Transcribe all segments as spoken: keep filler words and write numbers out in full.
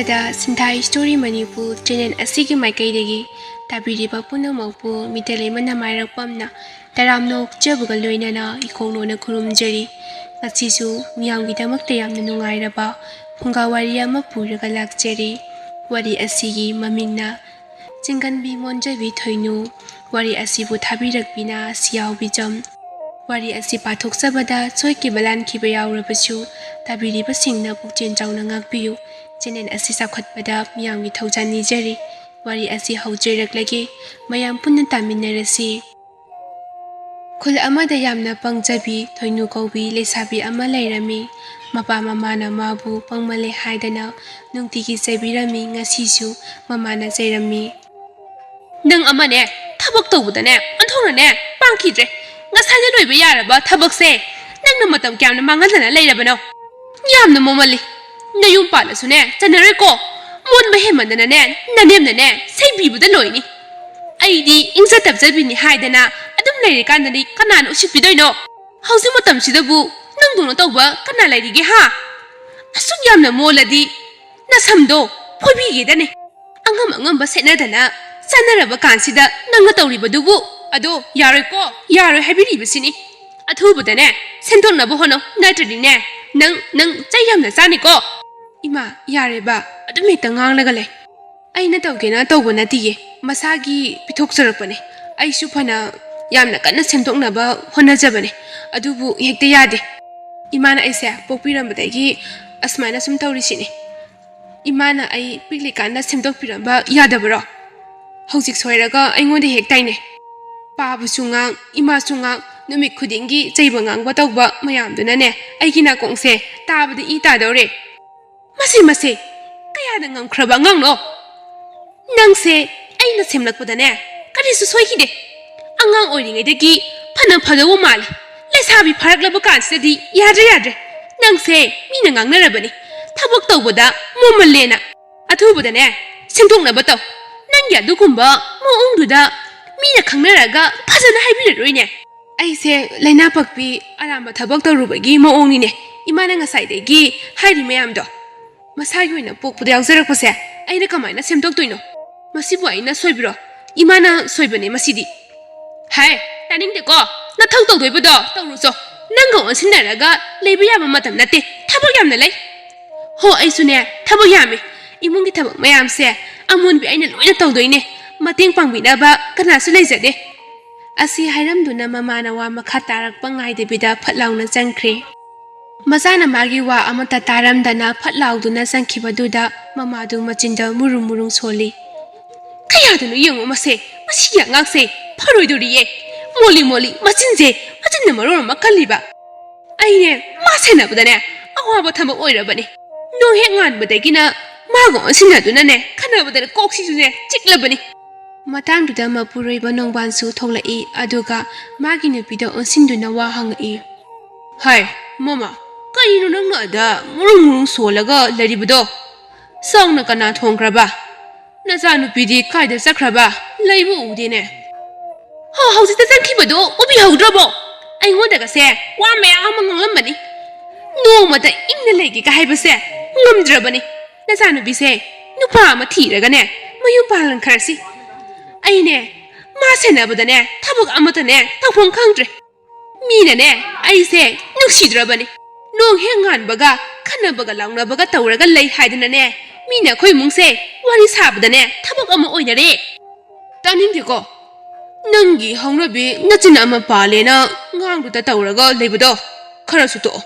ꯗ ꯁꯤꯟꯊꯥꯏ story Manipur channel ꯑꯁꯤꯒꯤ ꯃꯥꯏꯀꯩꯗꯒꯤ ꯇꯥꯕꯤꯔꯤꯕ ꯄꯨꯝꯅꯃꯛꯄꯨ ꯃꯤꯇꯩ ꯂꯩꯃ ꯅꯃꯥꯏꯔꯛꯄꯝꯅ ꯇꯔꯥꯝꯅ ꯑꯣꯛꯆꯕꯒ ꯂꯣꯏꯅꯅ ꯏꯈꯣꯡ ꯅꯣꯟꯅ ꯈꯨꯔꯨꯝꯖꯔꯤ꯫ ꯉꯁꯤꯁꯨ ꯃꯤꯌꯥꯝꯒꯤꯗꯃꯛꯇ ꯌꯥꯝꯅ ꯅꯨꯡꯉꯥꯏꯔꯕ ꯐꯨꯡꯒꯥ ꯋꯥꯔꯤ ꯑꯃ ꯄꯨꯔꯒ ꯂꯥꯛꯆꯔꯤ꯫ ꯋꯥꯔꯤ ꯑꯁꯤꯒꯤ ꯃꯃꯤꯡꯅ ꯆꯤꯡꯒꯟꯕꯤ ꯃꯣꯟꯖꯕꯤ ꯊꯣꯏꯅꯨ꯫ ꯋꯥꯔꯤ ꯑꯁꯤꯕꯨ ꯊꯥꯕꯤꯔꯛꯄꯤꯅ ꯁꯤꯌꯥꯎꯕꯤꯖꯝ꯫ ꯋꯥꯔꯤ ꯑꯁꯤ ꯄꯥꯊꯣꯛꯆꯕꯗ ꯁꯣꯏꯈꯤꯕ ꯂꯥꯟꯈꯤꯕ ꯌꯥꯎꯔꯕꯁꯨ ꯇꯥꯕꯤꯔꯤꯕꯁꯤꯡꯅ ꯄꯨꯛꯆꯦꯜ ꯆꯥꯎꯅ ꯉꯥꯛꯄꯤꯌꯨ꯫ ꯆꯦꯅꯦꯜ ꯑꯁꯤ ꯆꯥꯎꯈꯠꯄꯗ ꯃꯤꯌꯥꯝꯒꯤ ꯊꯧꯖꯥꯜ ꯅꯤꯖꯔꯤ꯫ ꯋꯥꯔꯤ ꯑꯁꯤ ꯍꯧꯖꯔꯛꯂꯒꯦ꯫ ꯃꯌꯥꯝ ꯄꯨꯟꯅ ꯇꯥꯃꯤꯟꯅꯔꯁꯤ꯫ ꯈꯨꯜ ꯑꯃꯗ ꯌꯥꯝꯅ ꯄꯪꯖꯕꯤ ꯊꯣꯏꯅꯨ ꯀꯧꯕꯤ ꯂꯩꯁꯥꯕꯤ ꯑꯃ ꯂꯩꯔꯝꯃꯤ꯫ ꯃꯄꯥ ꯃꯃꯥꯅ ꯃꯥꯕꯨ ꯄꯪꯃꯜꯂꯦ ꯍꯥꯏꯗꯅ ꯅꯨꯡꯇꯤꯒꯤ ꯆꯩꯕꯤꯔꯝꯃꯤ꯫ ꯉꯁꯤꯁꯨ ꯃꯃꯥꯅ ꯆꯩꯔꯝꯃꯤ꯫ "ꯅꯪ ꯑꯃꯅꯦ, ꯊꯕꯛ ꯇꯧꯕꯗꯅꯦ ꯑꯣꯟꯊꯣꯛꯅꯅꯦ ꯄꯥꯡꯈꯤꯗ꯭ꯔꯦ꯫ ꯉꯁꯥꯏꯅ ꯂꯣꯏꯕ ꯌꯥꯔꯕ ꯊꯕꯛꯁꯦ ꯅꯪꯅ ꯃꯇꯝ ꯀꯌꯥꯝꯅ ꯃꯥꯡꯍꯟꯗꯅ ꯂꯩꯔꯕꯅꯣ? ꯌꯥꯝꯅ ꯃꯣꯃꯜꯂꯤ꯫ ꯅꯌꯨꯝ ꯄꯥꯜꯂꯁꯨꯅꯦ ꯆꯟꯅꯔꯣꯏꯀꯣ꯫ ꯃꯣꯟꯕ ꯍꯦꯟꯃꯟꯗꯅꯅꯦ ꯅꯅꯦꯝꯅꯅꯦ ꯁꯩꯕꯤꯕꯗ ꯂꯣꯏꯅꯤ꯫ ꯑꯩꯗꯤ ꯏꯪꯖ ꯇꯞꯆꯕꯤꯅꯤ ꯍꯥꯏꯗꯅ ꯑꯗꯨꯝ ꯂꯩꯔꯤꯀꯥꯟꯗꯗꯤ ꯀꯅꯥꯅ ꯎꯁꯤꯠꯄꯤꯗꯣꯏꯅꯣ? ꯍꯧꯖꯤꯛ ꯃꯇꯝꯁꯤꯗꯕꯨ ꯅꯪꯗꯧꯅ ꯇꯧꯕ ꯀꯅꯥ ꯂꯩꯔꯤꯒꯦ ꯍꯥ? ꯑꯁꯨꯛ ꯌꯥꯝꯅ ꯃꯣꯜꯂꯗꯤ ꯅꯁꯝꯗꯣ ꯐꯣꯏꯕꯤꯒꯦꯗꯅꯦ꯫ ꯑꯉꯝ ꯑꯉꯝꯕ ꯁꯦꯠꯅꯗꯅ ꯆꯥꯟꯅꯔꯕ ꯀꯥꯟꯁꯤꯗ ꯅꯪꯅ ꯇꯧꯔꯤꯕꯗꯨꯕꯨ? ꯑꯗꯣ ꯌꯥꯔꯣꯏꯀꯣ, ꯌꯥꯔꯣꯏ ꯍꯥꯏꯕꯤꯔꯤꯕꯁꯤꯅꯤ꯫ ꯑꯊꯨꯕꯗꯅꯦ ꯁꯦꯝꯗꯣꯛꯅꯕ ꯍꯣꯠꯅꯧ, ꯅꯠꯇ꯭ꯔꯗꯤꯅꯦ ꯅꯪ, ꯅꯪ ꯆꯩ ꯌꯥꯝꯅ ꯆꯥꯅꯤꯀꯣ꯫ ꯏꯃꯥ, ꯌꯥꯔꯦꯕ, ꯑꯗꯨꯝ ꯍꯦꯛꯇ ꯉꯥꯡꯂꯒ ꯂꯩ꯫ ꯑꯩꯅ ꯇꯧꯒꯦꯅ ꯇꯧꯕ ꯅꯠꯇꯤꯌꯦ, ꯃꯁꯥꯒꯤ ꯄꯤꯊꯣꯛꯆꯔꯛꯄꯅꯦ꯫ ꯑꯩꯁꯨ ꯐꯅ ꯌꯥꯝꯅ ꯀꯟꯅ ꯁꯦꯝꯗꯣꯛꯅꯕ ꯍꯣꯠꯅꯖꯕꯅꯦ, ꯑꯗꯨꯕꯨ ꯍꯦꯛꯇ ꯌꯥꯗꯦ꯫ ꯏꯃꯥꯅ ꯑꯩꯁꯦ ꯄꯣꯛꯄꯤꯔꯝꯕꯗꯒꯤ ꯑꯁꯨꯃꯥꯏꯅ ꯁꯨꯝ ꯇꯧꯔꯤꯁꯤꯅꯦ꯫ ꯏꯃꯥꯅ ꯑꯩ ꯄꯤꯛꯂꯤꯀꯥꯟꯗ ꯁꯦꯝꯗꯣꯛꯄꯤꯔꯝꯕ ꯌꯥꯗꯕꯔꯣ? ꯍꯧꯖꯤꯛ ꯁꯣꯏꯔꯒ ꯑꯩꯉꯣꯟꯗ ꯍꯦꯛ ꯇꯥꯏꯅꯩ꯫ ꯄꯥꯕꯁꯨ ꯉꯥꯡ, ꯏꯃꯥꯁꯨ ꯉꯥꯡ, ꯅꯨꯃꯤꯠ ꯈꯨꯗꯤꯡꯒꯤ ꯆꯩꯕ ꯉꯥꯡꯕ ꯇꯧꯕ ꯃꯌꯥꯝꯗꯨꯅꯅꯦ ꯑꯩꯒꯤ ꯅꯥꯀꯣꯡꯁꯦ ꯇꯥꯕꯗ ꯏ ꯇꯥꯗꯧꯔꯦ꯫ ꯃꯁꯤ, ꯃꯁꯤ ꯀꯌꯥꯗ ꯉꯝꯈ꯭ꯔꯕ ꯑꯉꯥꯡꯅꯣ? ꯅꯪꯁꯦ ꯑꯩꯅ ꯁꯦꯝꯂꯛꯄꯗꯅꯦ ꯀꯔꯤꯁꯨ ꯁꯣꯏꯈꯤꯗꯦ꯫ ꯑꯉꯥꯡ ꯑꯣꯏꯔꯤꯉꯩꯗꯒꯤ ꯐꯅ ꯐꯗꯧꯕ ꯃꯥꯜꯂꯤ꯫ ꯂꯩꯁꯥꯕꯤ ꯐꯥꯔꯛꯂꯕ ꯀꯥꯟꯁꯤꯗꯗꯤ ꯌꯥꯗ꯭ꯔꯦ, ꯌꯥꯗ꯭ꯔꯦ꯫ ꯅꯪꯁꯦ ꯃꯤꯅ ꯉꯥꯡꯅꯔꯕꯅꯤ, ꯊꯕꯛ ꯇꯧꯕꯗ ꯃꯣꯃꯜꯂꯦꯅ꯫ ꯑꯊꯨꯕꯗꯅꯦ ꯁꯦꯝꯗꯣꯛꯅꯕ ꯇꯧ꯫ ꯅꯪꯒꯤ ꯑꯗꯨꯒꯨꯝꯕ ꯃꯑꯣꯡꯗꯨꯗ ꯃꯤꯅ ꯈꯪꯅꯔꯒ ꯐꯖꯅ ꯍꯥꯏꯕꯤꯔꯔꯣꯏꯅꯦ꯫ ꯑꯩꯁꯦ ꯂꯥꯏꯅꯥ ꯄꯛꯄꯤ ꯑꯔꯥꯟꯕ ꯊꯕꯛ ꯇꯧꯔꯨꯕꯒꯤ ꯃꯑꯣꯡꯅꯤꯅꯦ ꯏꯃꯥꯅ ꯉꯁꯥꯏꯗꯒꯤ ꯍꯥꯏꯔꯤ ꯃꯌꯥꯝꯗꯣ꯫ ꯃꯁꯥꯒꯤ ꯑꯣꯏꯅ ꯄꯣꯛꯄꯗ ꯌꯥꯎꯖꯔꯛꯄꯁꯦ ꯑꯩꯅ ꯀꯃꯥꯏꯅ ꯁꯦꯝꯗꯣꯛꯇꯣꯏꯅꯣ? ꯃꯁꯤꯕꯨ ꯑꯩꯅ ꯁꯣꯏꯕ꯭ꯔꯣ? ꯏꯃꯥꯅ ꯁꯣꯏꯕꯅꯦ ꯃꯁꯤꯗꯤ꯫ ꯍꯥꯏ, ꯇꯥꯅꯤꯡꯗꯦꯀꯣ꯫ ꯅꯊꯧ ꯇꯧꯗꯣꯏꯕꯗꯣ ꯇꯧꯔꯨꯆꯣ꯫ ꯅꯪꯒ ꯑꯣꯟꯁꯤꯟꯅꯔꯒ ꯂꯩꯕ ꯌꯥꯕ ꯃꯇꯝ ꯅꯠꯇꯦ꯫ ꯊꯕꯛ ꯌꯥꯝꯅ ꯂꯩ꯫ ꯍꯣ, ꯑꯩꯁꯨꯅꯦ ꯊꯕꯛ ꯌꯥꯝꯃꯤ꯫ ꯏꯃꯨꯡꯒꯤ ꯊꯕꯛ ꯃꯌꯥꯝꯁꯦ ꯑꯃꯣꯟꯕꯤ ꯑꯩꯅ ꯂꯣꯏꯅ ꯇꯧꯗꯣꯏꯅꯦ꯫ ꯃꯇꯦꯡ ꯄꯥꯡꯕꯤꯅꯕ ꯀꯅꯥꯁꯨ ꯂꯩꯖꯗꯦ꯫ ꯑꯁꯤ ꯍꯥꯏꯔꯝꯗꯨꯅ ꯃꯃꯥꯅ ꯋꯥ ꯃꯈꯥ ꯇꯥꯔꯛꯄ ꯉꯥꯏꯗꯕꯤꯗ ꯐꯠ ꯂꯥꯎꯅ ꯆꯪꯈ꯭ꯔꯦ꯫ ꯃꯆꯥꯅ ꯃꯥꯒꯤ ꯋꯥ ꯑꯃꯠꯇ ꯇꯥꯔꯝꯗꯅ ꯐꯠ ꯂꯥꯎꯗꯨꯅ ꯆꯪꯈꯤꯕꯗꯨꯗ ꯃꯃꯥꯗꯨ ꯃꯆꯤꯟꯗ ꯃꯨꯔꯨꯝ ꯃꯨꯔꯨꯝ ꯁꯣꯜꯂꯤ꯫ "ꯀꯌꯥꯗꯅꯣ ꯌꯦꯡꯉꯣ ꯃꯁꯦ, ꯃꯁꯤꯒꯤ ꯑꯉꯥꯡꯁꯦ ꯐꯔꯣꯏꯗꯣꯔꯤꯌꯦ꯫ ꯃꯣꯜꯂꯤ ꯃꯣꯜꯂꯤ, ꯃꯆꯤꯟꯁꯦ, ꯃꯆꯤꯟꯅ ꯃꯔꯣꯟ ꯑꯃ ꯀꯜꯂꯤꯕ꯫ ꯑꯩꯅꯦ ꯃꯥ ꯁꯦꯟꯅꯕꯗꯅꯦ ꯑꯋꯥꯕ ꯊꯕꯛ ꯑꯣꯏꯔꯕꯅꯤ꯫ ꯅꯣꯡ ꯍꯦꯛ ꯉꯥꯟꯕꯗꯒꯤꯅ ꯃꯥꯒ ꯑꯣꯟꯁꯤꯟꯅꯗꯨꯅꯅꯦ ꯈꯟꯅꯕꯗꯅ ꯀꯣꯛꯁꯤꯁꯨꯅꯦ ꯆꯤꯛꯂꯕꯅꯤ"꯫ ꯃꯇꯥꯡꯗꯨꯗ ꯃꯄꯨꯔꯣꯏꯕ ꯅꯣꯡꯕꯥꯟꯁꯨ ꯊꯣꯛꯂꯛꯏ, ꯑꯗꯨꯒ ꯃꯥꯒꯤ ꯅꯨꯄꯤꯗ ꯑꯣꯟꯁꯤꯟꯗꯨꯅ ꯋꯥ ꯍꯪꯉꯛꯏ꯫ "ꯍꯥꯏ, ꯃꯃꯥ, ꯀꯔꯤꯅꯣ ꯅꯪꯅ ꯑꯗ ꯃꯨꯔꯨꯡ ꯃꯨꯔꯨꯡ ꯁꯣꯜꯂꯒ ꯂꯩꯔꯤꯕꯗꯣ? ꯆꯥꯛꯅ ꯀꯅꯥ ꯊꯣꯡꯈ꯭ꯔꯕ? ꯅꯆꯥꯅꯨꯄꯤꯗꯤ ꯀꯥꯏꯗ ꯆꯠꯈ꯭ꯔꯕ? ꯂꯩꯕ ꯎꯗꯦꯅꯦ꯫ ꯍꯣ, ꯍꯧꯖꯤꯛꯇ ꯆꯠꯈꯤꯕꯗꯣ ꯎꯕꯤꯍꯧꯗ꯭ꯔꯕꯣ? ꯑꯩꯉꯣꯟꯗꯒꯁꯦ ꯋꯥ ꯃꯌꯥꯝ ꯑꯃ ꯉꯥꯡꯂꯝꯕꯅꯤ꯫ ꯅꯣꯡꯃꯇ ꯏꯪꯅ ꯂꯩꯒꯦꯒ ꯍꯥꯏꯕꯁꯦ ꯉꯝꯗ꯭ꯔꯕꯅꯤ꯫ ꯅꯆꯥꯅꯨꯄꯤꯁꯦ ꯅꯨꯄꯥ ꯑꯃ ꯊꯤꯔꯒꯅꯦ ꯃꯌꯨꯝ ꯄꯥꯜꯍꯟꯈ꯭ꯔꯁꯤ꯫ ꯑꯩꯅꯦ ꯃꯥ ꯁꯦꯟꯅꯕꯗꯅꯦ ꯊꯕꯛ ꯑꯃꯠꯇꯅꯦ ꯇꯧꯐꯝ ꯈꯪꯗ꯭ꯔꯦ꯫ ꯃꯤꯅꯅꯦ ꯑꯩꯁꯦ ꯅꯨꯡꯁꯤꯗ꯭ꯔꯕꯅꯤ꯫ ꯅꯣꯡ ꯍꯦꯛ ꯉꯥꯟꯕꯒ ꯈꯟꯅꯕꯒ ꯂꯥꯎꯅꯕꯒ ꯇꯧꯔꯒ ꯂꯩ ꯍꯥꯏꯗꯅꯅꯦ ꯃꯤꯅ ꯑꯩꯈꯣꯏ ꯏꯃꯨꯡꯁꯦ ꯋꯥꯔꯤ ꯁꯥꯕꯗꯅꯦ ꯊꯕꯛ ꯑꯃ ꯑꯣꯏꯅꯔꯦ꯫ ꯇꯥꯅꯤꯡꯗꯦꯀꯣ꯫ ꯅꯪꯒꯤ ꯍꯧꯅꯕꯤ ꯅꯆꯤꯟ ꯑꯃ ꯄꯥꯜꯂꯦꯅ ꯉꯥꯡꯗꯨꯗ ꯇꯧꯔꯒ ꯂꯩꯕꯗꯣ ꯈꯔꯁꯨ ꯇꯣꯛꯑꯣ꯫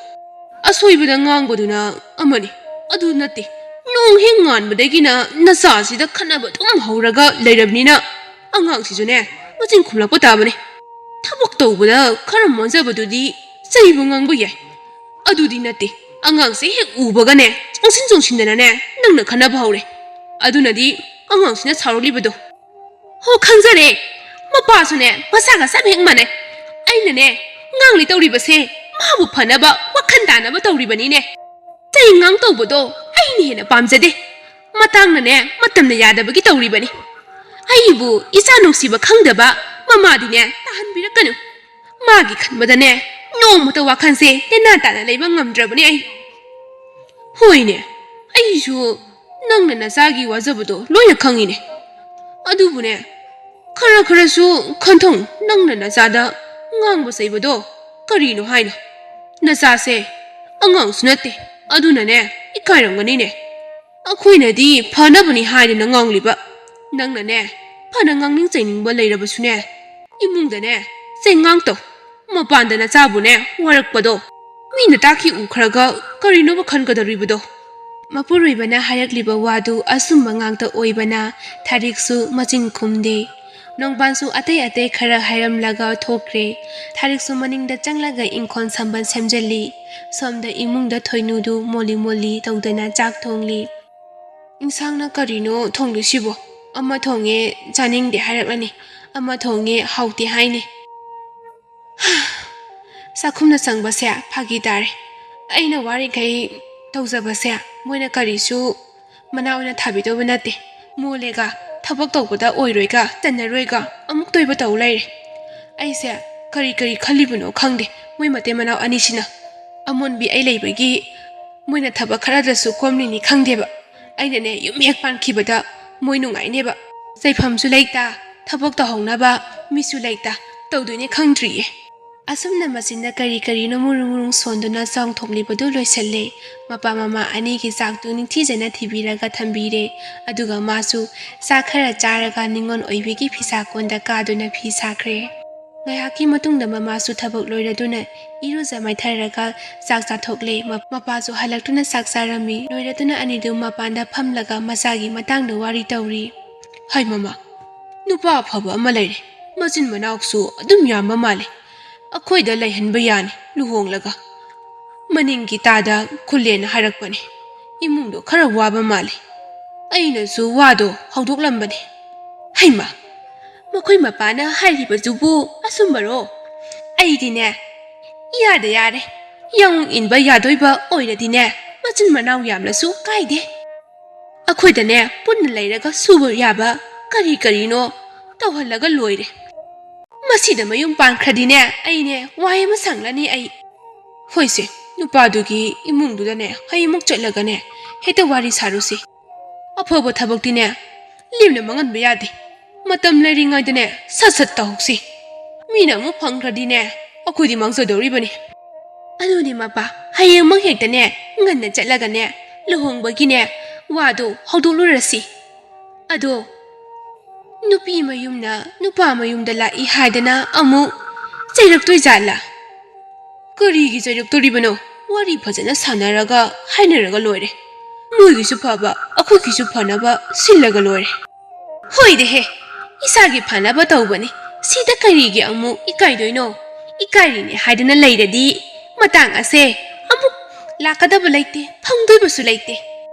ꯑꯁꯣꯏꯕꯗ ꯉꯥꯡꯕꯗꯨꯅ ꯑꯃꯅꯤ, ꯑꯗꯨ ꯅꯠꯇꯦ꯫ ꯅꯣꯡ ꯍꯦꯛ ꯉꯥꯟꯕꯗꯒꯤꯅ ꯅꯆꯥꯁꯤꯗ ꯈꯠꯅꯕ ꯑꯗꯨꯝ ꯍꯧꯔꯒ ꯂꯩꯔꯕꯅꯤꯅ ꯑꯉꯥꯡꯁꯤꯁꯨꯅꯦ ꯃꯆꯤꯟ ꯈꯨꯝꯂꯛꯄ ꯇꯥꯕꯅꯤ꯫ ꯊꯕꯛ ꯇꯧꯕꯗ ꯈꯔ ꯃꯣꯟꯖꯕꯗꯨꯗꯤ ꯆꯩꯕ ꯉꯥꯡꯕ ꯌꯥꯏ, ꯑꯗꯨꯗꯤ ꯅꯠꯇꯦ꯫ ꯑꯉꯥꯡꯁꯦ ꯍꯦꯛ ꯎꯕꯒꯅꯦ ꯆꯣꯡꯁꯤꯟ ꯆꯣꯡꯁꯤꯟꯗꯅꯅꯦ ꯅꯪꯅ ꯈꯠꯅꯕ ꯍꯧꯔꯦ꯫ ꯑꯗꯨꯅꯗꯤ ꯑꯉꯥꯡꯁꯤꯅ ꯁꯥꯎꯔꯛꯂꯤꯕꯗꯣ꯫ ꯍꯣ, ꯈꯪꯖꯔꯦ꯫ ꯃꯄꯥꯁꯨꯅꯦ ꯃꯆꯥꯒ ꯆꯞ ꯍꯦꯛ ꯃꯥꯟꯅꯩ꯫ ꯑꯩꯅꯅꯦ ꯉꯥꯡꯂꯤ ꯇꯧꯔꯤꯕꯁꯦ ꯃꯥꯕꯨ ꯐꯅꯕ ꯋꯥꯈꯜ ꯇꯥꯅꯕ ꯇꯧꯔꯤꯕꯅꯤꯅꯦ꯫ ꯆꯩ ꯉꯥꯡ ꯇꯧꯕꯗꯣ ꯑꯩꯅ ꯍꯦꯟꯅ ꯄꯥꯝꯖꯗꯦ꯫ ꯃꯇꯥꯡꯅꯅꯦ ꯃꯇꯝꯅ ꯌꯥꯗꯕꯒꯤ ꯇꯧꯔꯤꯕꯅꯤ꯫ ꯑꯩꯕꯨ ꯏꯆꯥ ꯅꯨꯡꯁꯤꯕ ꯈꯪꯗꯕ ꯃꯃꯥꯗꯤꯅꯦ ꯇꯥꯍꯟꯕꯤꯔꯛꯀꯅꯨ꯫ ꯃꯥꯒꯤ ꯈꯟꯕꯗꯅꯦ ꯅꯣꯡꯃꯇ ꯋꯥꯈꯜꯁꯦ ꯇꯦꯅꯥ ꯇꯥꯅ ꯂꯩꯕ ꯉꯝꯗ꯭ꯔꯕꯅꯤ ꯑꯩ꯫ ꯍꯣꯏꯅꯦ, ꯑꯩꯁꯨ ꯅꯪꯅ ꯅꯆꯥꯒꯤ ꯋꯥꯖꯕꯗꯣ ꯂꯣꯏꯅ ꯈꯪꯉꯤꯅꯦ꯫ ꯑꯗꯨꯕꯨꯅꯦ, ꯈꯔ ꯈꯔꯁꯨ ꯈꯟꯊꯧ꯫ ꯅꯪꯅ ꯅꯆꯥꯗ ꯉꯥꯡꯕ ꯆꯩꯕꯗꯣ ꯀꯔꯤꯅꯣ ꯍꯥꯏꯅꯣ? ꯅꯆꯥꯁꯦ ꯑꯉꯥꯡꯁꯨ ꯅꯠꯇꯦ, ꯑꯗꯨꯅꯅꯦ ꯏꯀꯥꯏꯔꯝꯒꯅꯤꯅꯦ꯫ ꯑꯩꯈꯣꯏꯅꯗꯤ ꯐꯅꯕꯅꯤ ꯍꯥꯏꯗꯅ ꯉꯥꯡꯂꯤꯕ, ꯅꯪꯅꯅꯦ ꯐꯅ ꯉꯥꯡꯅꯤꯡ ꯆꯩꯅꯤꯡꯕ ꯂꯩꯔꯕꯁꯨꯅꯦ, ꯏꯃꯨꯡꯗꯅꯦ ꯆꯩꯉꯥꯡ ꯇꯧ꯫ ꯃꯄꯥꯟꯗ ꯅꯆꯥꯕꯨꯅꯦ ꯋꯥꯔꯛꯄꯗꯣ ꯃꯤꯅ ꯇꯥꯛꯈꯤ ꯎꯈ꯭ꯔꯒ ꯀꯔꯤꯅꯣꯕ ꯈꯟꯒꯗꯧꯔꯤꯕꯗꯣ? ꯃꯄꯨꯔꯣꯏꯕꯅ ꯍꯥꯏꯔꯛꯂꯤꯕ ꯋꯥꯗꯨ ꯑꯆꯨꯝꯕ ꯉꯥꯛꯇ ꯑꯣꯏꯕꯅ ꯊꯥꯔꯤꯛꯁꯨ ꯃꯆꯤꯟ ꯈꯨꯝꯗꯦ꯫ ꯅꯣꯡꯕꯥꯟꯁꯨ ꯑꯇꯩ ꯑꯇꯩ ꯈꯔ ꯍꯥꯏꯔꯝꯂꯒ ꯊꯣꯛꯈ꯭ꯔꯦ꯫ ꯊꯥꯔꯤꯛꯁꯨ ꯃꯅꯤꯡꯗ ꯆꯪꯂꯒ ꯏꯪꯈꯣꯜ ꯁꯝꯕꯜ ꯁꯦꯝꯖꯤꯜꯂꯤ꯫ ꯁꯣꯝꯗ ꯏꯃꯨꯡꯗ ꯊꯣꯏꯅꯨꯗꯨ ꯃꯣꯜꯂꯤ ꯃꯣꯜꯂꯤ ꯇꯧꯗꯅ ꯆꯥꯛ ꯊꯣꯡꯂꯤ꯫ "ꯏꯟꯁꯥꯡꯅ ꯀꯔꯤꯅꯣ ꯊꯣꯡꯂꯤꯁꯤꯕꯣ? ꯑꯃ ꯊꯣꯡꯉꯦ ꯆꯥꯅꯤꯡꯗꯦ ꯍꯥꯏꯔꯛꯂꯅꯤ, ꯑꯃ ꯊꯣꯡꯉꯦ ꯍꯥꯎꯇꯦ ꯍꯥꯏꯅꯤ꯫ ꯆꯥꯛꯈꯨꯝꯗ ꯆꯪꯕꯁꯦ ꯐꯥꯒꯤ ꯇꯥꯔꯦ꯫ ꯑꯩꯅ ꯋꯥꯔꯤꯈꯩ ꯇꯧꯖꯕꯁꯦ ꯃꯣꯏꯅ ꯀꯔꯤꯁꯨ ꯃꯅꯥ ꯑꯣꯏꯅ ꯊꯥꯕꯤꯗꯧꯕ ꯅꯠꯇꯦ꯫ ꯃꯣꯜꯂꯦꯒ, ꯊꯕꯛ ꯇꯧꯕꯗ ꯑꯣꯏꯔꯣꯏꯒ, ꯇꯟꯅꯔꯣꯏꯒ ꯑꯃꯨꯛꯇ ꯑꯣꯏꯕ ꯇꯧ ꯂꯩꯔꯦ꯫ ꯑꯩꯁꯦ ꯀꯔꯤ ꯀꯔꯤ ꯈꯜꯂꯤꯕꯅꯣ ꯈꯪꯗꯦ ꯃꯣꯏ ꯃꯇꯩ ꯃꯅꯥꯎ ꯑꯅꯤꯁꯤꯅ꯫ ꯑꯃꯣꯟꯕꯤ ꯑꯩ ꯂꯩꯕꯒꯤ ꯃꯣꯏꯅ ꯊꯕꯛ ꯈꯔꯗꯁꯨ ꯀꯣꯝꯂꯤꯅꯤ ꯈꯪꯗꯦꯕ꯫ ꯑꯩꯅꯅꯦ ꯌꯨꯝ ꯍꯦꯛ ꯄꯥꯟꯈꯤꯕꯗ ꯃꯣꯏ ꯅꯨꯡꯉꯥꯏꯅꯦꯕ꯫ ꯆꯩꯐꯝꯁꯨ ꯂꯩꯇ, ꯊꯕꯛ ꯇꯧꯍꯧꯅꯕ ꯃꯤꯁꯨ ꯂꯩꯇ, ꯇꯧꯗꯣꯏꯅꯦ ꯈꯪꯗ꯭ꯔꯤꯌꯦ"꯫ ꯑꯁꯨꯝꯅ ꯃꯆꯤꯟꯗ ꯀꯔꯤ ꯀꯔꯤꯅꯣ ꯃꯨꯔꯨ ꯃꯨꯔꯨ ꯁꯣꯟꯗꯨꯅ ꯆꯥꯛ ꯊꯣꯡꯂꯤꯕꯗꯨ ꯂꯣꯏꯁꯤꯜꯂꯦ꯫ ꯃꯄꯥ ꯃꯃꯥ ꯑꯅꯤꯒꯤ ꯆꯥꯛꯇꯨ ꯅꯤꯡꯊꯤꯖꯅ ꯊꯤꯕꯤꯔꯒ ꯊꯝꯕꯤꯔꯦ꯫ ꯑꯗꯨꯒ ꯃꯥꯁꯨ ꯆꯥꯛ ꯈꯔ ꯆꯥꯔꯒ ꯅꯤꯉꯣꯜ ꯑꯣꯏꯕꯤꯒꯤ ꯐꯤꯁꯥ ꯀꯣꯟꯗ ꯀꯥꯗꯨꯅ ꯐꯤ ꯁꯥꯈ꯭ꯔꯦ꯫ ꯉꯥꯏꯍꯥꯛꯀꯤ ꯃꯇꯨꯡꯗ ꯃꯃꯥꯁꯨ ꯊꯕꯛ ꯂꯣꯏꯔꯗꯨꯅ ꯏꯔꯨꯖ ꯃꯥꯏꯊꯔꯒ ꯆꯥꯛ ꯆꯥꯊꯣꯛꯂꯦ꯫ ꯃ-, ꯃꯄꯥꯁꯨ ꯍꯜꯂꯛꯇꯨꯅ ꯆꯥꯛ ꯆꯥꯔꯝꯃꯤ꯫ ꯂꯣꯏꯔꯗꯨꯅ ꯑꯅꯤꯗꯨ ꯃꯄꯥꯟꯗ ꯐꯝꯂꯒ ꯃꯆꯥꯒꯤ ꯃꯇꯥꯡꯗ ꯋꯥꯔꯤ ꯇꯧꯔꯤ꯫ "ꯍꯥꯏ ꯃꯃꯥ, ꯅꯨꯄꯥ ꯑꯐꯕ ꯑꯃ ꯂꯩꯔꯦ꯫ ꯃꯆꯤꯟ ꯃꯅꯥꯎꯁꯨ ꯑꯗꯨꯝ ꯌꯥꯝꯕ ꯃꯥꯜꯂꯦ꯫ ꯑꯩꯈꯣꯏꯗ ꯂꯩꯍꯟꯕ ꯌꯥꯅꯤ ꯂꯨꯍꯣꯡꯂꯒ꯫ ꯃꯅꯤꯡꯒꯤ ꯇꯥꯗ ꯈꯨꯂꯦꯟꯅ ꯍꯥꯏꯔꯛꯄꯅꯦ꯫ ꯏꯃꯨꯡꯗꯣ ꯈꯔ ꯋꯥꯕ ꯃꯥꯜꯂꯦ꯫ ꯑꯩꯅꯁꯨ ꯋꯥꯗꯣ ꯍꯧꯗꯣꯛꯂꯝꯕꯅꯦ"꯫ "ꯍꯩꯃꯥ, ꯃꯈꯣꯏ ꯃꯄꯥꯅ ꯍꯥꯏꯔꯤꯕꯗꯨꯕꯨ ꯑꯆꯨꯝꯕꯔꯣ? ꯑꯩꯗꯤꯅꯦ, ꯏꯌꯥꯗ ꯌꯥꯔꯦ꯫ ꯌꯥꯎꯅꯤꯡ ꯏꯟꯕ ꯌꯥꯗꯣꯏꯕ ꯑꯣꯏꯔꯗꯤꯅꯦ, ꯃꯆꯤꯟ ꯃꯅꯥꯎ ꯌꯥꯝꯂꯁꯨ ꯀꯥꯏꯗꯦ꯫ ꯑꯩꯈꯣꯏꯗꯅꯦ ꯄꯨꯟꯅ ꯂꯩꯔꯒ ꯁꯨꯕ ꯌꯥꯕ ꯀꯔꯤ ꯀꯔꯤꯅꯣ ꯇꯧꯍꯜꯂꯒ ꯂꯣꯏꯔꯦ꯫ ꯃꯁꯤꯗ ꯃꯌꯨꯝ ꯄꯥꯟꯈ꯭ꯔꯗꯤꯅꯦ, ꯑꯩꯅꯦ ꯋꯥꯏ ꯑꯃ ꯁꯪꯂꯅꯤ ꯑꯩ"꯫ ꯍꯣꯏꯁꯦ, ꯅꯨꯄꯥꯗꯨꯒꯤ ꯏꯃꯨꯡꯗꯨꯗꯅꯦ ꯍꯌꯦꯡꯃꯨꯛ ꯆꯠꯂꯒꯅꯦ ꯍꯦꯛꯇ ꯋꯥꯔꯤ ꯁꯥꯔꯨꯁꯤ꯫ ꯑꯐꯕ ꯊꯕꯛꯇꯤꯅꯦ, ꯂꯦꯝꯅ ꯃꯥꯡꯍꯟꯕ ꯌꯥꯗꯦ꯫ ꯃꯇꯝ ꯂꯩꯔꯤꯉꯩꯗꯅꯦ, ꯁꯠ ꯁꯠ ꯇꯧꯍꯧꯁꯤ꯫ ꯃꯤꯅ ꯑꯃꯨꯛ ꯐꯪꯈ꯭ꯔꯗꯤꯅꯦ, ꯑꯩꯈꯣꯏꯗꯤ ꯃꯥꯡꯖꯗꯧꯔꯤꯕꯅꯤ꯫ ꯑꯗꯨꯅꯦ ꯃꯄꯥ, ꯍꯌꯦꯡꯃꯛ ꯍꯦꯛꯇꯅꯦ, ꯉꯟꯅ ꯆꯠꯂꯒꯅꯦ, ꯂꯨꯍꯣꯡꯕꯒꯤꯅꯦ, ꯋꯥꯗꯣ ꯍꯧꯗꯣꯛꯂꯨꯔꯁꯤ꯫ ꯑꯗꯣ ꯅꯨꯄꯤ ꯃꯌꯨꯝꯅ ꯅꯨꯄꯥ ꯃꯌꯨꯝꯗ ꯂꯥꯛꯏ ꯍꯥꯏꯗꯅ ꯑꯃꯨꯛ ꯆꯩꯔꯛꯇꯣꯏ ꯖꯥꯠꯂꯥ? ꯀꯔꯤꯒꯤ ꯆꯩꯔꯛꯇꯣꯔꯤꯕꯅꯣ? ꯋꯥꯔꯤ ꯐꯖꯅ ꯁꯥꯟꯅꯔꯒ ꯍꯥꯏꯅꯔꯒ ꯂꯣꯏꯔꯦ꯫ ꯃꯣꯏꯒꯤꯁꯨ ꯐꯕ, ꯑꯩꯈꯣꯏꯒꯤꯁꯨ ꯐꯅꯕ ꯁꯤꯜꯂꯒ ꯂꯣꯏꯔꯦ꯫ ꯍꯣꯏꯗꯦꯍꯦ, ꯏꯁꯥꯒꯤ ꯐꯅꯕ ꯇꯧꯕꯅꯤ꯫ ꯁꯤꯗ ꯀꯔꯤꯒꯤ ꯑꯃꯨꯛ ꯏꯀꯥꯏꯗꯣꯏꯅꯣ? ꯏꯀꯥꯏꯔꯤꯅꯦ ꯍꯥꯏꯗꯅ ꯂꯩꯔꯗꯤ ꯃꯇꯥꯡ ꯑꯁꯦ ꯑꯃꯨꯛ ꯂꯥꯛꯀꯗꯕ ꯂꯩꯇꯦ, ꯐꯪꯗꯣꯏꯕꯁꯨ ꯂꯩꯇꯦ꯫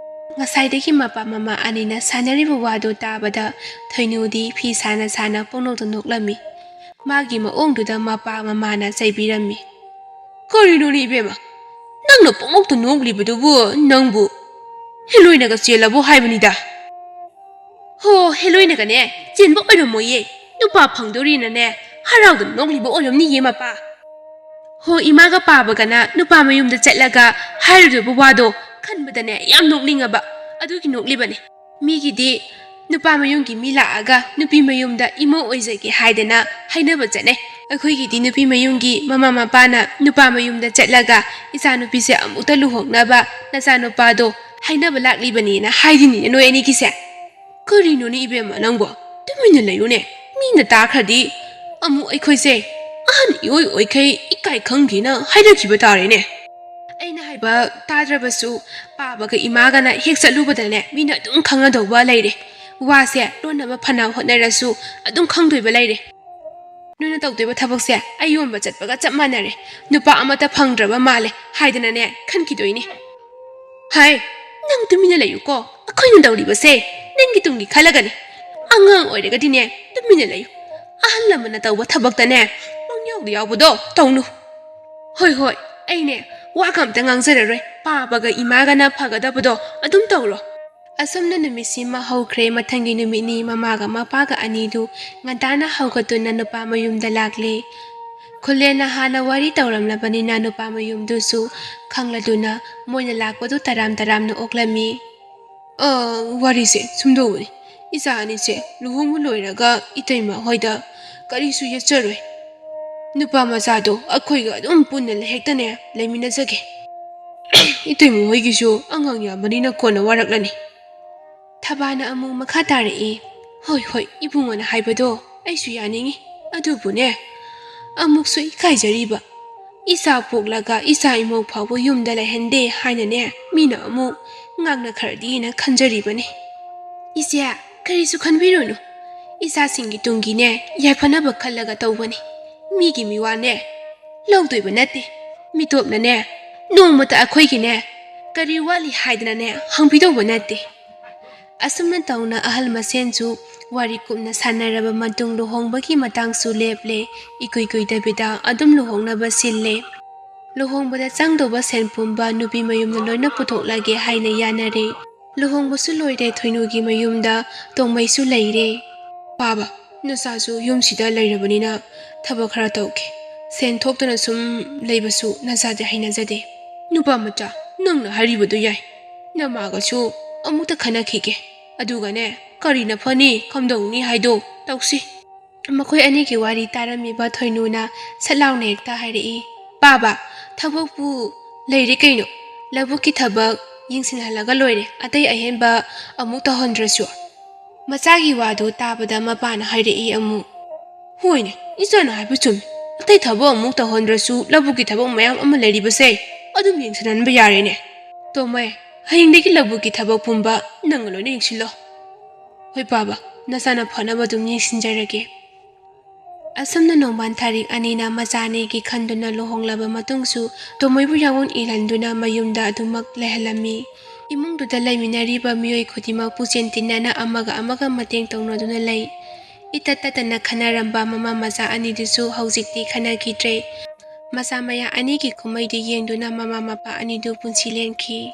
ꯉꯁꯥꯏꯗꯒꯤ ꯃꯄꯥ ꯃꯃꯥ ꯑꯅꯤꯅ ꯁꯥꯟꯅꯔꯤꯕ ꯋꯥꯗꯨ ꯇꯥꯕꯗ ꯊꯣꯏꯅꯨꯗꯤ ꯐꯤ ꯁꯥꯅ ꯁꯥꯅ ꯄꯪꯅꯣꯛꯇ ꯅꯣꯛꯂꯝꯃꯤ꯫ ꯃꯥꯒꯤ ꯃꯑꯣꯡꯗꯨꯗ ꯃꯄꯥ ꯃꯃꯥꯅ ꯆꯩꯕꯤꯔꯝꯃꯤ꯫ "ꯀꯔꯤꯅꯣꯅꯦ ꯏꯕꯦꯝꯃ? ꯅꯪꯅ ꯄꯪꯅꯣꯛꯇ ꯅꯣꯛꯂꯤꯕꯗꯨꯕꯨ ꯅꯪꯕꯨ ꯍꯦꯂꯣꯏꯅꯒ ꯆꯦꯜꯂꯕꯣ ꯍꯥꯏꯕꯅꯤꯗ?" "ꯍꯣ, ꯍꯦꯂꯣꯏꯅꯒꯅꯦ ꯆꯦꯟꯕ ꯑꯣꯏꯔꯝꯃꯣꯏꯌꯦ, ꯅꯨꯄꯥ ꯐꯪꯗꯣꯔꯤꯅꯅꯦ ꯍꯔꯥꯎꯗꯅ ꯅꯣꯛꯂꯤꯕ ꯑꯣꯏꯔꯝꯅꯤꯌꯦ ꯃꯄꯥ꯫ ꯍꯣ, ꯏꯃꯥꯒ ꯄꯥꯕꯒꯅ ꯅꯨꯄꯥ ꯃꯌꯨꯝꯗ ꯆꯠꯂꯒ ꯍꯥꯏꯔꯨꯗꯕ ꯋꯥꯗꯣ ꯈꯟꯕꯗꯅꯦ ꯌꯥꯝ ꯅꯣꯛꯅꯤꯡꯉꯕ, ꯑꯗꯨꯒꯤ ꯅꯣꯛꯂꯤꯕꯅꯦ꯫ ꯃꯤꯒꯤꯗꯤ ꯅꯨꯄꯥ ꯃꯌꯨꯝꯒꯤ ꯃꯤ ꯂꯥꯛꯑꯒ ꯅꯨꯄꯤ ꯃꯌꯨꯝꯗ ꯏꯃꯧ ꯑꯣꯏꯖꯒꯦ ꯍꯥꯏꯗꯅ ꯍꯥꯏꯅꯕ ꯆꯠꯅꯩ꯫ ꯑꯩꯈꯣꯏꯒꯤꯗꯤ ꯅꯨꯄꯤ ꯃꯌꯨꯝꯒꯤ ꯃꯃꯥ ꯃꯄꯥꯅ ꯅꯨꯄꯥ ꯃꯌꯨꯝꯗ ꯆꯠꯂꯒ ꯏꯆꯥꯅꯨꯄꯤꯁꯦ ꯑꯃꯨꯛꯇ ꯂꯨꯍꯣꯡꯅꯕ ꯅꯆꯥꯅꯨꯄꯥꯗꯣ ꯍꯥꯏꯅꯕ ꯂꯥꯛꯂꯤꯕꯅꯦꯅ ꯍꯥꯏꯔꯤꯅꯤꯅꯦ ꯅꯣꯏ ꯑꯅꯤꯒꯤꯁꯦ꯫ ꯀꯔꯤꯅꯣꯅꯦ ꯏꯕꯦꯝꯃ ꯅꯪꯕꯣ? ꯇꯨꯃꯤꯟꯅ ꯂꯩꯌꯨꯅꯦ꯫ ꯃꯤꯅ ꯇꯥꯈ꯭ꯔꯗꯤ ꯑꯃꯨꯛ ꯑꯩꯈꯣꯏꯁꯦ ꯑꯍꯟ ꯏꯑꯣꯏ ꯑꯣꯏꯈꯩ ꯏꯀꯥꯏ ꯈꯪꯗꯦꯅ ꯍꯥꯏꯔꯛꯈꯤꯕ ꯇꯥꯔꯦꯅꯦ꯫ ꯑꯩꯅ ꯍꯥꯏꯕ ꯇꯥꯗ꯭ꯔꯕꯁꯨ ꯄꯥꯕꯒ ꯏꯃꯥꯒꯅ ꯍꯦꯛ ꯆꯠꯂꯨꯕꯗꯅꯦ ꯃꯤꯅ ꯑꯗꯨꯝ ꯈꯪꯒꯗꯧꯕ ꯂꯩꯔꯦ꯫ ꯋꯥꯁꯦ ꯂꯣꯟꯅꯕ ꯐꯅ ꯍꯣꯠꯅꯔꯁꯨ ꯑꯗꯨꯝ ꯈꯪꯗꯣꯏꯕ ꯂꯩꯔꯦ꯫ ꯅꯣꯏꯅ ꯇꯧꯗꯣꯏꯕ ꯊꯕꯛꯁꯦ ꯑꯩ ꯌꯣꯟꯕ ꯆꯠꯄꯒ ꯆꯞ ꯃꯥꯟꯅꯔꯦ꯫ ꯅꯨꯄꯥ ꯑꯃꯠꯇ ꯐꯪꯗ꯭ꯔꯕ ꯃꯥꯜꯂꯦ ꯍꯥꯏꯗꯅꯅꯦ ꯈꯟꯈꯤꯗꯣꯏꯅꯦ꯫ ꯍꯥꯏ, ꯅꯪ ꯇꯨꯃꯤꯟꯅ ꯂꯩꯌꯨꯀꯣ꯫ ꯑꯩꯈꯣꯏꯅ ꯇꯧꯔꯤꯕꯁꯦ ꯅꯪꯒꯤ ꯇꯨꯡꯒꯤ ꯈꯜꯂꯒꯅꯤ꯫ ꯑꯉꯥꯡ ꯑꯣꯏꯔꯒꯗꯤꯅꯦ ꯇꯨꯃꯤꯟꯅ ꯂꯩꯌꯨ꯫ ꯑꯍꯜ ꯂꯃꯟꯅ ꯇꯧꯕ ꯊꯕꯛꯇꯅꯦ ꯄꯪꯌꯥꯎꯗ ꯌꯥꯎꯕꯗꯣ ꯇꯧꯅꯨ꯫ ꯍꯣꯏ, ꯍꯣꯏ, ꯑꯩꯅꯦ ꯋꯥꯒ ꯑꯝꯇ ꯉꯥꯡꯖꯔꯔꯣꯏ꯫ ꯄꯥꯕꯒ ꯏꯃꯥꯒꯅ ꯐꯒꯗꯕꯗꯣ ꯑꯗꯨꯝ ꯇꯧꯔꯣ꯫ ꯑꯁꯨꯝꯅ ꯅꯨꯃꯤꯠꯁꯤꯃ ꯍꯧꯈ꯭ꯔꯦ꯫ ꯃꯊꯪꯒꯤ ꯅꯨꯃꯤꯠꯅꯤ ꯃꯃꯥꯒ ꯃꯄꯥꯒ ꯑꯅꯤꯗꯨ ꯉꯟꯇꯥꯅ ꯍꯧꯒꯠꯇꯨꯅ ꯅꯨꯄꯥ ꯃꯌꯨꯝꯗ ꯂꯥꯛꯂꯦ꯫ ꯈꯨꯂꯦꯟꯅ ꯍꯥꯟꯅ ꯋꯥꯔꯤ ꯇꯧꯔꯝꯂꯕꯅꯤꯅ ꯅꯨꯄꯥ ꯃꯌꯨꯝꯗꯨꯁꯨ ꯈꯪꯂꯗꯨꯅ ꯃꯣꯏꯅ ꯂꯥꯛꯄꯗꯨ ꯇꯔꯥꯝ ꯇꯔꯥꯝꯅ ꯑꯣꯛꯂꯝꯃꯤ꯫ "ꯑ, ꯋꯥꯔꯤꯁꯦ ꯁꯨꯝꯗꯧꯕꯅꯤ꯫ ꯏꯆꯥ ꯑꯅꯤꯁꯦ ꯂꯨꯍꯣꯡꯕ ꯂꯣꯏꯔꯒ ꯏꯇꯩꯃ ꯍꯣꯏꯗ ꯀꯔꯤꯁꯨ ꯌꯦꯠꯆꯔꯣꯏ꯫ ꯅꯨꯄꯥ ꯃꯆꯥꯗꯣ ꯑꯩꯈꯣꯏꯒ ꯑꯗꯨꯝ ꯄꯨꯟꯅ ꯍꯦꯛꯇꯅꯦ ꯂꯩꯃꯤꯟꯅꯖꯒꯦ꯫ ꯏꯇꯩꯃ ꯍꯣꯏꯒꯤꯁꯨ ꯑꯉꯥꯡ ꯌꯥꯝꯕꯅꯤꯅ ꯀꯣꯟꯅ ꯋꯥꯔꯛꯂꯅꯤ꯫" ꯊꯕꯥꯅ ꯑꯃꯨꯛ ꯃꯈꯥ ꯇꯥꯔꯛꯏ꯫ "ꯍꯣꯏ, ꯍꯣꯏ, ꯏꯕꯨꯡꯉꯣꯅ ꯍꯥꯏꯕꯗꯣ ꯑꯩꯁꯨ ꯌꯥꯅꯤꯡꯏ꯫ ꯑꯗꯨꯕꯨꯅꯦ, ꯑꯃꯨꯛꯁꯨ ꯏꯀꯥꯏꯖꯔꯤꯕ꯫ ꯏꯆꯥ ꯄꯣꯛꯂꯒ ꯏꯆꯥ ꯏꯃꯧ ꯐꯥꯎꯕ ꯌꯨꯝꯗ ꯂꯩꯍꯟꯗꯦ ꯍꯥꯏꯅꯅꯦ, ꯃꯤꯅ ꯑꯃꯨꯛ ꯉꯥꯡꯅꯈ꯭ꯔꯗꯤꯅ ꯈꯟꯖꯔꯤꯕꯅꯤ꯫" "ꯏꯆꯦ, ꯀꯔꯤꯁꯨ ꯈꯟꯕꯤꯔꯨꯅꯨ꯫ ꯏꯆꯥꯁꯤꯡꯒꯤ ꯇꯨꯡꯒꯤꯅꯦ, ꯌꯥꯏꯐꯅꯕ ꯈꯜꯂꯒ ꯇꯧꯕꯅꯤ꯫ ꯃꯤꯒꯤ ꯃꯤꯋꯥꯅꯦ ꯂꯧꯗꯣꯏꯕ ꯅꯠꯇꯦ꯫ ꯃꯤꯇꯣꯞꯅꯅꯦ, ꯅꯣꯡꯃꯇ ꯑꯩꯈꯣꯏꯒꯤꯅꯦ, ꯀꯔꯤ ꯋꯥꯠꯂꯤ ꯍꯥꯏꯗꯅꯅꯦ, ꯍꯪꯕꯤꯗꯧꯕ ꯅꯠꯇꯦ꯫" ꯑꯁꯨꯝꯅ ꯇꯧꯅ ꯑꯍꯜ ꯃꯁꯦꯟꯁꯨ ꯋꯥꯔꯤ ꯀꯨꯞꯅ ꯁꯥꯟꯅꯔꯕ ꯃꯇꯨꯡ ꯂꯨꯍꯣꯡꯕꯒꯤ ꯃꯇꯥꯡꯁꯨ ꯂꯦꯞꯂꯦ꯫ ꯏꯀꯨꯏ ꯀꯨꯏꯗꯕꯤꯗ ꯑꯗꯨꯝ ꯂꯨꯍꯣꯡꯅꯕ ꯁꯤꯜꯂꯦ꯫ ꯂꯨꯍꯣꯡꯕꯗ ꯆꯪꯗꯧꯕ ꯁꯦꯟ ꯄꯨꯝꯕ ꯅꯨꯄꯤ ꯃꯌꯨꯝꯅ ꯂꯣꯏꯅ ꯄꯨꯊꯣꯛꯂꯒꯦ ꯍꯥꯏꯅ ꯌꯥꯅꯔꯦ꯫ ꯂꯨꯍꯣꯡꯕꯁꯨ ꯂꯣꯏꯔꯦ, ꯊꯣꯏꯅꯨꯒꯤ ꯃꯌꯨꯝꯗ ꯇꯣꯡꯃꯩꯁꯨ ꯂꯩꯔꯦ꯫ "ꯄꯥꯕ, ꯅꯆꯥꯁꯨ ꯌꯨꯝꯁꯤꯗ ꯂꯩꯔꯕꯅꯤꯅ ꯊꯕꯛ ꯈꯔ ꯇꯧꯒꯦ꯫ ꯁꯦꯟ ꯊꯣꯛꯇꯅ ꯁꯨꯝ ꯂꯩꯕꯁꯨ ꯅꯆꯥꯗꯤ ꯍꯩꯅꯖꯗꯦ꯫" "ꯅꯨꯄꯥ ꯃꯆꯥ, ꯅꯪꯅ ꯍꯥꯏꯔꯤꯕꯗꯨ ꯌꯥꯏ꯫ ꯅꯃꯥꯒꯁꯨ ꯑꯃꯨꯛꯇ ꯈꯟꯅꯈꯤꯒꯦ꯫ ꯑꯗꯨꯒꯅꯦ, ꯀꯔꯤꯅ ꯐꯅꯤ, ꯀꯝꯗꯧꯅꯤ ꯍꯥꯏꯗꯣ ꯇꯧꯁꯤ꯫" ꯃꯈꯣꯏ ꯑꯅꯤꯒꯤ ꯋꯥꯔꯤ ꯇꯥꯔꯝꯃꯤꯕ ꯊꯣꯏꯅꯨꯅ ꯁꯠ ꯂꯥꯎꯅ ꯍꯦꯛꯇ ꯍꯥꯏꯔꯛꯏ, "ꯄꯥꯕ, ꯊꯕꯛꯄꯨ ꯂꯩꯔꯦ ꯀꯩꯅꯣ? ꯂꯧꯕꯨꯛꯀꯤ ꯊꯕꯛ ꯌꯦꯡꯁꯤꯟꯍꯜꯂꯒ ꯂꯣꯏꯔꯦ, ꯑꯇꯩ ꯑꯍꯦꯟꯕ ꯑꯃꯨꯛ ꯇꯧꯍꯟꯗ꯭ꯔꯁꯨ꯫" ꯃꯆꯥꯒꯤ ꯋꯥꯗꯨ ꯇꯥꯕꯗ ꯃꯄꯥꯅ ꯍꯥꯏꯔꯛꯏ ꯑꯃꯨꯛ, "ꯍꯣꯏꯅꯦ, ꯏꯆꯥꯅ ꯍꯥꯏꯕ ꯆꯨꯝꯃꯤ꯫ ꯑꯇꯩ ꯊꯕꯛ ꯑꯃꯨꯛ ꯇꯧꯍꯟꯗ꯭ꯔꯁꯨ ꯂꯧꯕꯨꯛꯀꯤ ꯊꯕꯛ ꯃꯌꯥꯝ ꯑꯃ ꯂꯩꯔꯤꯕꯁꯦ ꯑꯗꯨꯝ ꯌꯦꯡꯁꯤꯟꯍꯟꯕ ꯌꯥꯔꯦꯅꯦ꯫ ꯇꯣꯝꯃꯩ, ꯍꯌꯦꯡꯗꯒꯤ ꯂꯧꯕꯨꯛꯀꯤ ꯊꯕꯛ ꯄꯨꯝꯕ ꯅꯪꯅ ꯂꯣꯏꯅ ꯌꯦꯡꯁꯤꯜꯂꯣ꯫" "ꯍꯣꯏ ꯄꯥꯕ, ꯅꯆꯥꯅ ꯐꯅꯕ ꯑꯗꯨꯝ ꯌꯦꯡꯁꯤꯟꯖꯔꯒꯦ꯫" ꯑꯁꯨꯝꯅ ꯅꯣꯡꯕꯥꯟ ꯊꯥꯔꯤꯛ ꯑꯅꯤꯅ ꯃꯆꯥ ꯑꯅꯤꯒꯤ ꯈꯟꯗꯨꯅ ꯂꯨꯍꯣꯡꯂꯕ ꯃꯇꯨꯡꯁꯨ ꯇꯣꯃꯣꯏꯕꯨ ꯌꯥꯉꯣꯟ ꯏꯜꯍꯟꯗꯨꯅ ꯃꯌꯨꯝꯗ ꯑꯗꯨꯃꯛ ꯂꯩꯍꯜꯂꯝꯃꯤ꯫ ꯏꯃꯨꯡꯗꯨꯗ ꯂꯩꯃꯤꯟꯅꯔꯤꯕ ꯃꯤꯑꯣꯏ ꯈꯨꯗꯤꯡꯃꯛ ꯄꯨꯆꯦꯟ ꯇꯤꯟꯅꯅ ꯑꯃꯒ ꯑꯃꯒ ꯃꯇꯦꯡ ꯇꯧꯅꯗꯨꯅ ꯂꯩ꯫ ꯏꯇꯠ ꯇꯠꯇꯅ ꯈꯟꯅꯔꯝꯕ ꯃꯃꯥ ꯃꯆꯥ ꯑꯅꯤꯗꯨꯁꯨ ꯍꯧꯖꯤꯛꯇꯤ ꯈꯟꯅꯈꯤꯗ꯭ꯔꯦ꯫ ꯃꯆꯥ ꯃꯌꯥ ꯑꯅꯤꯒꯤ ꯀꯨꯝꯍꯩꯗꯤ ꯌꯦꯡꯗꯨꯅ ꯃꯃꯥ ꯃꯄꯥ ꯑꯅꯤꯗꯨ ꯄꯨꯟꯁꯤ ꯂꯦꯟꯈꯤ꯫